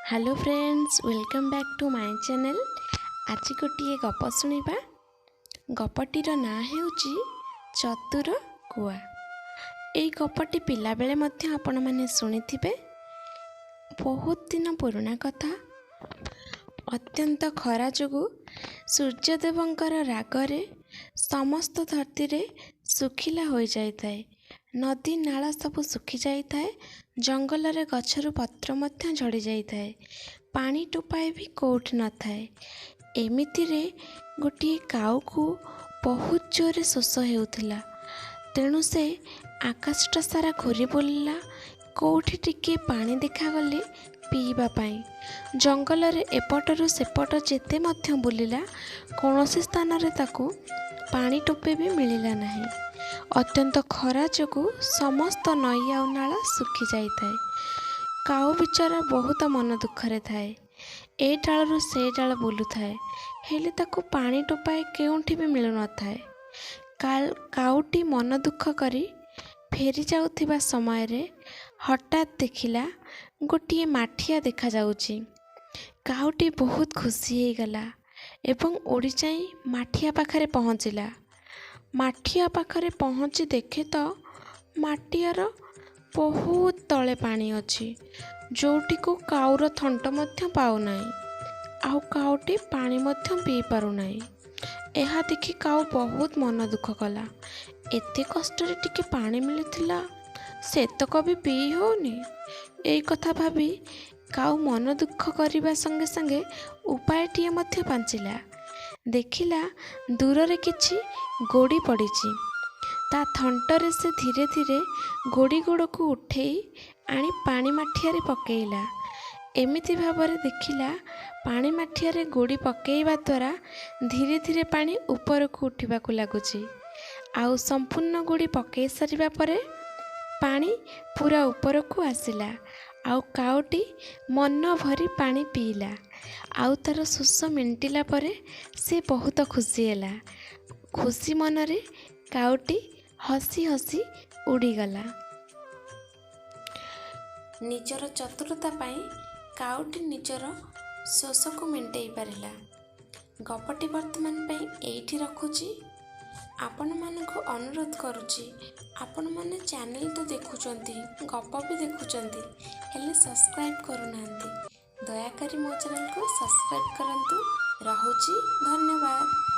Hello friends, welcome back to my channel. ଆଜି ଗୋଟିଏ ଗପ ଶୁଣିବା। ଗପଟିର ନାଁ ହେଉଛି ଚତୁର କୁଆ। ଏଇ ଗପଟି ପିଲାବେଳେ ମଧ୍ୟ ଆପଣମାନେ ଶୁଣିଥିବେ। ବହୁତ ଦିନ ପୁରୁଣା କଥା। ଅତ୍ୟନ୍ତ ଖରା ଯୋଗୁଁ ସୂର୍ଯ୍ୟଦେବଙ୍କର ରାଗରେ ସମସ୍ତ ଧରତୀରେ ଶୁଖିଲା ହୋଇଯାଇଥାଏ। ନଦୀ ନାଳ ସବୁ ଶୁଖିଯାଇଥାଏ। ଜଙ୍ଗଲରେ ଗଛରୁ ପତ୍ର ମଧ୍ୟ ଝଡ଼ି ଯାଇଥାଏ। ପାଣି ଟୋପାଏ ବି କେଉଁଠି ନଥାଏ। ଏମିତିରେ ଗୋଟିଏ କାଉକୁ ବହୁତ ଜୋରରେ ଶୋଷ ହେଉଥିଲା। ତେଣୁ ସେ ଆକାଶଟା ସାରା ଘୂରି ବୁଲିଲା, କେଉଁଠି ଟିକିଏ ପାଣି ଦେଖାଗଲେ ପିଇବା ପାଇଁ। ଜଙ୍ଗଲରେ ଏପଟରୁ ସେପଟ ଯେତେ ମଧ୍ୟ ବୁଲିଲା, କୌଣସି ସ୍ଥାନରେ ତାକୁ ପାଣି ଟୋପେ ବି ମିଳିଲା ନାହିଁ। ଅତ୍ୟନ୍ତ ଖରା ଯୋଗୁଁ ସମସ୍ତ ନଈ ଆଉ ନାଳ ଶୁଖି ଯାଇଥାଏ। କାଉ ବିଚରା ବହୁତ ମନ ଦୁଃଖରେ ଥାଏ। ଏ ଡାଳରୁ ସେ ଡାଳ ବୁଲୁଥାଏ, ହେଲେ ତାକୁ ପାଣି ଟୋପାଏ କେଉଁଠି ବି ମିଳୁନଥାଏ। କାଉଟି ମନ ଦୁଃଖ କରି ଫେରି ଯାଉଥିବା ସମୟରେ ହଠାତ୍ ଦେଖିଲା ଗୋଟିଏ ମାଠିଆ ଦେଖାଯାଉଛି। କାଉଟି ବହୁତ ଖୁସି ହେଇଗଲା ଏବଂ ଉଡ଼ି ଯାଇ ମାଠିଆ ପାଖରେ ପହଞ୍ଚିଲା। ମାଠିଆ ପାଖରେ ପହଞ୍ଚି ଦେଖେ ତ ମାଠିଆର ବହୁତ ତଳେ ପାଣି ଅଛି, ଯେଉଁଠିକୁ କାଉର ଥଣ୍ଟ ମଧ୍ୟ ପାଉନାହିଁ, ଆଉ କାଉଟି ପାଣି ମଧ୍ୟ ପିଇପାରୁନାହିଁ। ଏହା ଦେଖି କାଉ ବହୁତ ମନ ଦୁଃଖ କଲା। ଏତେ କଷ୍ଟରେ ଟିକେ ପାଣି ମିଳୁଥିଲା, ସେତକ ବି ପିଇ ହେଉନି। ଏଇ କଥା ଭାବି କାଉ ମନ ଦୁଃଖ କରିବା ସଙ୍ଗେ ସଙ୍ଗେ ଉପାୟଟିଏ ମଧ୍ୟ ପାଞ୍ଚିଲା। ଦେଖିଲା ଦୂରରେ କିଛି ଗୋଡ଼ି ପଡ଼ିଛି। ତା ଥଣ୍ଟରେ ସେ ଧୀରେ ଧୀରେ ଗୋଡ଼ି ଗୋଡ଼କୁ ଉଠେଇ ଆଣି ପାଣି ମାଠିଆରେ ପକେଇଲା। ଏମିତି ଭାବରେ ଦେଖିଲା ପାଣି ମାଠିଆରେ ଗୋଡ଼ି ପକେଇବା ଦ୍ୱାରା ଧୀରେ ଧୀରେ ପାଣି ଉପରକୁ ଉଠିବାକୁ ଲାଗୁଛି, ଆଉ ସମ୍ପୂର୍ଣ୍ଣ ଗୋଡ଼ି ପକେଇ ସାରିବା ପରେ ପାଣି ପୁରା ଉପରକୁ ଆସିଲା, ଆଉ କାଉଟି ମନ ଭରି ପାଣି ପିଇଲା। ଆଉ ତା'ର ଶୋଷ ମେଣ୍ଟିଲା ପରେ ସେ ବହୁତ ଖୁସି ହେଲା। ଖୁସି ମନରେ କାଉଟି ହସି ହସି ଉଡ଼ିଗଲା। ନିଜର ଚତୁରତା ପାଇଁ କାଉଟି ନିଜର ଶୋଷକୁ ମେଣ୍ଟେଇ ପାରିଲା। ଗପଟି ବର୍ତ୍ତମାନ ପାଇଁ ଏଇଠି ରଖୁଛି। ଆପଣମାନଙ୍କୁ ଅନୁରୋଧ କରୁଛି, ଆପଣମାନେ ଚ୍ୟାନେଲ୍ ତ ଦେଖୁଛନ୍ତି, ଗପ ବି ଦେଖୁଛନ୍ତି, ହେଲେ ସବସ୍କ୍ରାଇବ୍ କରୁନାହାନ୍ତି। ଦୟାକରି ମୋ ଚ୍ୟାନେଲ୍କୁ ସବସ୍କ୍ରାଇବ୍ କରନ୍ତୁ। ରହୁଛି, ଧନ୍ୟବାଦ।